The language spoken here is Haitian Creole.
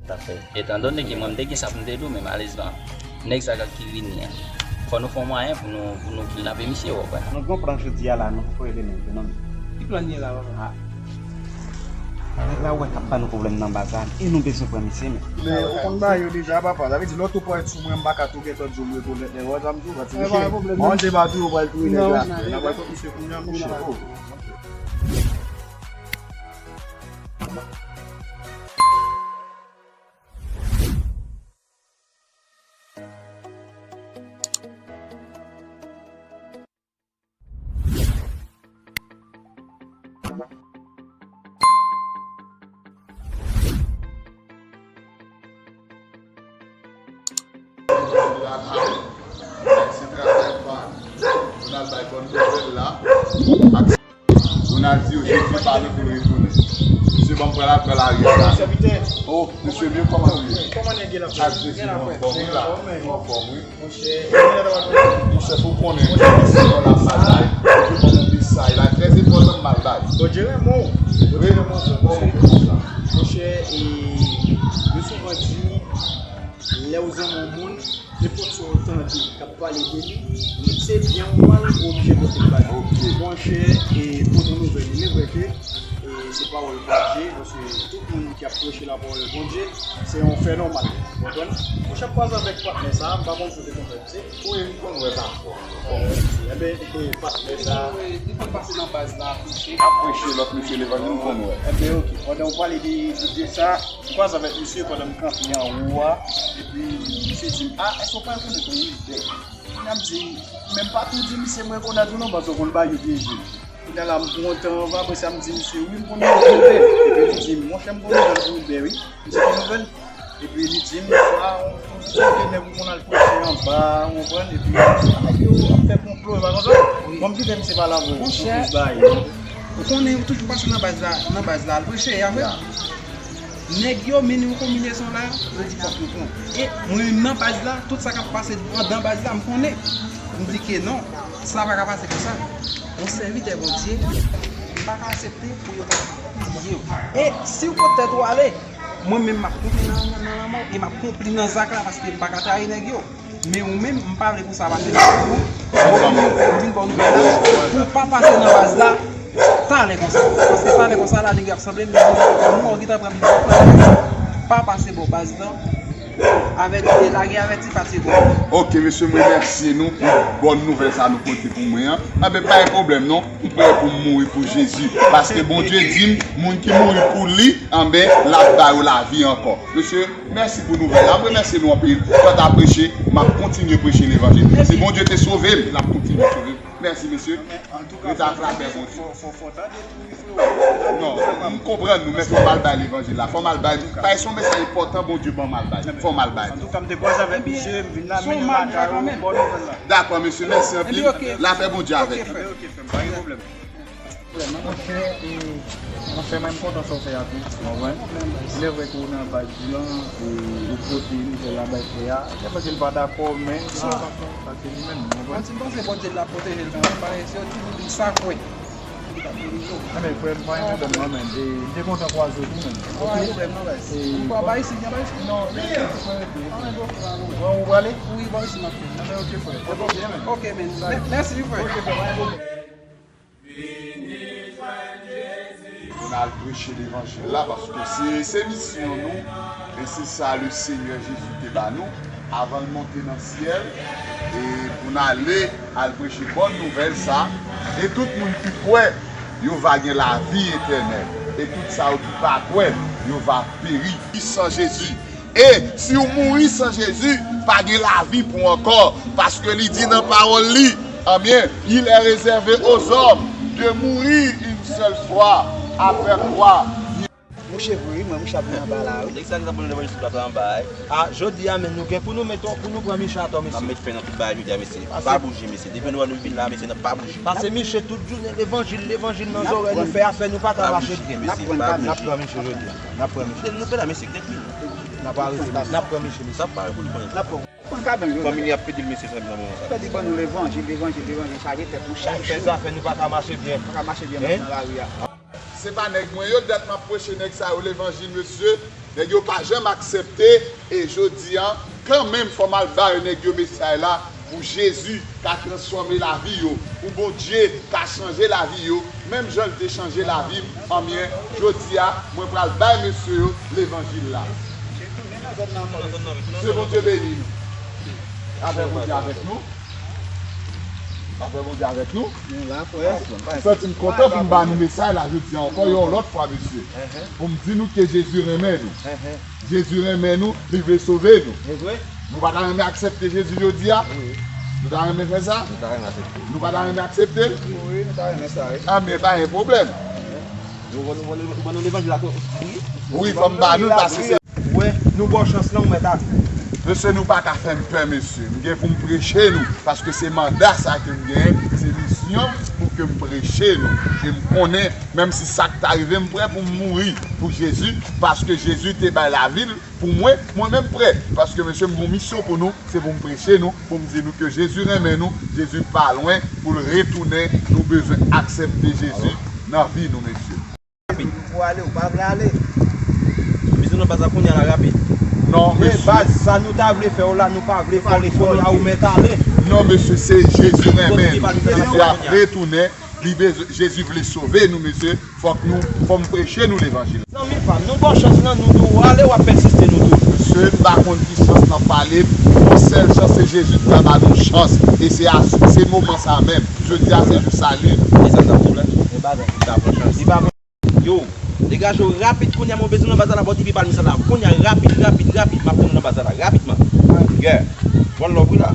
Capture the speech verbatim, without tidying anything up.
Sa fè. Etandone ke mwen m te gen sa pou m te di w, men malerezman, nèg sa k ap ki vini an, fò nou fè yon mwayen pou nou, pou nou kidnape misye, w konprann? Nou gen yon plan jodi a la, nou poko rele nèg yo non. Ki plan ye la, papa? Ah. Nèg la ou wè k ap ban nou pwoblèm nan baz la, e nou bezwen pran misye, men. Men ou konn bagay yo deja, papa. Sa vle di lè w tou pran sou mwen, m pa ka tou gentan di w m rekonèt nèg yo, sa m di w, pa ti. Mwen se pa tou yo pral touye nèg la. N ap pran misye kounye a, mouche. Oh. Pou n al bay bòn nouvèl la. Pou n al di yo Jezi pale pou l retounen. Misye ban m pral al pran lari a la. Oh, misye byen, kòman nou ye? Kòman nèg ye la? Ak Jezi nou anfòm wi la. Nou anfòm wi. Monchè, monchè, fò w konnen, misye yon la m al bay, epi ban m yon mesaj la, trè enpòtan m al bay. Bondye renmen w. Bondye renmen w, frè m. Monchè, e, yo souvan di, lè w zanmi yon moun, nenpòt sa w tande k ap pale de li, kit se byen ou mal, ou oblije pote l ba li. Monchè, e, pote yon nouvèl, li vre ke, e, se pawòl Bondye, paske tout moun ki ap preche lapawòl Bondye, se yon fè nòmal. Ou konprann? Monchè, m kwaze avèk patnè sa, m pa konn si w te konn wè misye. Wi, m konn wè pafwa. Enben, e, patnè sa. Li konn pase nan baz la, preche. Ap preche, lòt mesye levanjil, m konn wè. Enben, oke. Pandan w pale de, de, de sa, m kwaze avèk misye pandan m kanpe anwo a, epi misye di m, "Ah, èske w pa rekonèt yon Wilbè?" Kounye a m di, men m pa tou di misye m rekonèt ou non, paske w konn bagay yo pyeje. Kounye a la, m pran tan anvan, apre sa, m di misye, "Wi, m konn nouvèl Wilbè." Epi li di m, "Monchè, m konn nouvèl pou Wilbè, wi." Misye konn nouvèl. Epi li di m, "Sa, yon, yon seri de nèg ou konn al preche anba, ou konprann?" Epi, nèg yo ap fè konplo, e pa konsa? Bon, m kite misye pale avè w pou plis bagay. Ou konnen, ou toujou pase nan baz la, nan baz la, al preche, a vre? Nèg yo mennen yon konbinezon la, yo di fòk nou pran. E mwen menm nan baz la, tout sa k ap pase anndan baz la, m konnen. M di ke non, sa pa ka pase konsa. Yon sèvitè Bondye, m pa ka aksepte pou yo ta piye w. E si w pot tèt ou ale, mwen menm m ap konpli nan, nan, nan lanmò w e m ap konpli nan zak la paske m pa ka trayi nèg yo. Men ou menm, m pa vle pou sa pase nan kò w. Ou vin ba w nouvèl la, pou w pa pase nan baz la, talè konsa. Paske talè konsa la, nèg yo ap sanble m, mwen, ou gentan pran m nan pa pase bò baz la, avèti, lage avèti, pase bò. Oke, mesye, m remèsye nou pou bòn nouvèl sa nou pote pou mwen an. Anben, pa gen pwoblèm non, m prè pou m mouri pou Jezi. Paske Bondye di m, moun ki mouri pou li, anben, l ap ba yo lavi ankò. Mesye, mèsi pou nouvèl la. M remèsye nou anpil. Kanta preche, m ap kontinye preche levanjil. Si Bondye te sove m, l ap kontinye sove m. Mèsi, mesye. Rete ak lapè Bondye. Fò, fò, fò tande tou, wi, freo. Non, m konprann nou, men fò m al bay levanjil la. Fò m al bay. Paske se yon mesaj enpòtan Bondye ban m al bay. Fò m al bay. Antouka, m te kwaze avèk misye, m vin la, men lakay ou, bòn nouvèl la. Dakò, mesye, mèsi anpil. Lapè Bondye avèk ou. Oke, frè m, pa gen pwoblèm. Monchè, e, monchè, mwen, m kontan sa w fè a tou, w konprann? Il est vrai ke w nan baz lan, e, ou pote nouvèl la bay frè a. Se pa ke l pa dakò, men, se yon fason, sa se li menm, w konprann? Mwen, si m panse Bondye l ap pwoteje l kanmenm, paske se yo toujou di sa kwè. Enben, frè m, pa gen pwoblèm non, men, e, m te kontan kwaze w tou, men. Pa gen pwoblèm non, baz. Ou pa bay siy, pa bay siy. Non, men, frè, e, bon, ou prale? Wi, bay siy, m ap vin. Enben, oke, frè. Oke, men. Mèsi, wi, frè. Oke, frè, pa gen pwoblèm. Pou n al preche levanjil la, paske se, se misyon nou, e se sa Lesenyè Jezi te ba nou, avan l monte nan syèl, e pou n ale al preche bòn nouvèl sa, e tout moun ki kwè, yo va gen lavi etènèl, e tout sa yo ki pa kwè, yo va peri. San Jezi, E si w mouri san Jezi, pa gen lavi pou w ankò, paske li di nan pawòl li, anben, il est réservé aux hommes de mourir une seule fois, après quoi. Mouche vre wi, mwen mouche ap vin anba la wi. Nèg sa ki t ap pran levanjil sou plas la anba a. A, jodi a menm nou gen pou nou met, pou nou pran miche atò mesye. N ap met fen nan tout bagay jodi a mesye. Pa bouje mesye. Depi nou wè nou vin la mesye, n ap pa bouje. Pase miche tout jounen levanjil, levanjil nan zòrèy nou, fè afè nou pa ka mache byen mesye. N ap pran miche jodi a. N ap pran miche. Kite nou, nou pè la mesye, kite nou. N ap arete, n ap pran miche, mesye. N ap pare pou li konnen. N ap pran. Pran kabann yo. Fanmi li ap pede l mesye sèlman nan moman sa. Pede ban nou levanjil, levanjil, levanjil, chaje tèt nou chak jou. Fè zafè nou pa ka mache byen. Pa ka mache byen nan lari a. Se pa nèg mwen yo, dat m ap preche nèg sa yo levanjil, mesye. Nèg yo pa janm aksepte, e jodi a, kanmenm, fò m al ba yo nèg yo mesaj la, pou Jezi ka transfòme lavi yo, pou Bondye ka chanje lavi yo, menm jan l te chanje lavi m, anbyen, jodi a, mwen pral bay mesye yo levanjil la. Se Bondye beni nou. Avè Bondye avèk nou. Avè Bondye avèk nou. Nou la, frè. M santi m kontan pou m ba nou mesaj la jodi a ankò yon lòt fwa, mesye. Pou m di nou ke Jezi renmen nou. Jezi renmen nou, li vle sove nou. Nou pa ta renmen aksepte Jezi jodi a? Nou ta renmen fè sa? Nou ta renmen aksepte. Nou pa ta renmen aksepte l? Wi, nou ta renmen sa, wi. Anbyen, pa gen pwoblèm. Nou, nou, nou, nou, nou levanjil la, wi. Wi, fò m ba nou l, paske se Wè, nou ba w chans lan, ou mèt ale. Mesye, nou pa ka fè m pè, mesye. M gen pou m preche nou, paske se manda sa ke m genyen, se misyon pou ke m preche nou. E m konnen, menm si sa k ta rive, m prè pou m mouri pou Jezi, paske Jezi te bay lavi l pou mwen, mwen menm prè. Paske, mesye, m gen yon misyon pou nou, se pou m preche nou, pou m di nou ke Jezi renmen nou, Jezi pa lwen pou l retounen, nou bezwen aksepte Jezi nan vi nou, mesye. Rapid. Ou vle ale, ou pa vle ale. Bizou nan baz la kounye a la, rapid. Non, mesye. Baz, sa nou ta vle fè w la, nou pa vle fè w, e kounye a ou mèt ale. Non, mesye, se Jezi renmen nou. Jezi ap retounen. Li bezwen, Jezi vle sove nou, mesye. Fòk nou, fò m preche nou levanjil. Zanmi pa m, nou ba w chans lan, nou di w ale, w ap pèsiste, nou di w. Mesye, m pa konn ki chans nan pale m. Yon sèl chans, se Jezi ki ka ba nou chans. E se a, se moman sa menm. Jodi a, se jou sali. E sa, sa pwoblèm? E bagay. Li pa pran chans. Li pa pran Yo, degaje w rapid kounye a, mwen bezwen nan baz la, ba w tifi palmis la. Kounye a, rapid, rapid, rapid, m ap tann ou nan baz la, rapidman. Yeah. One love, wi la.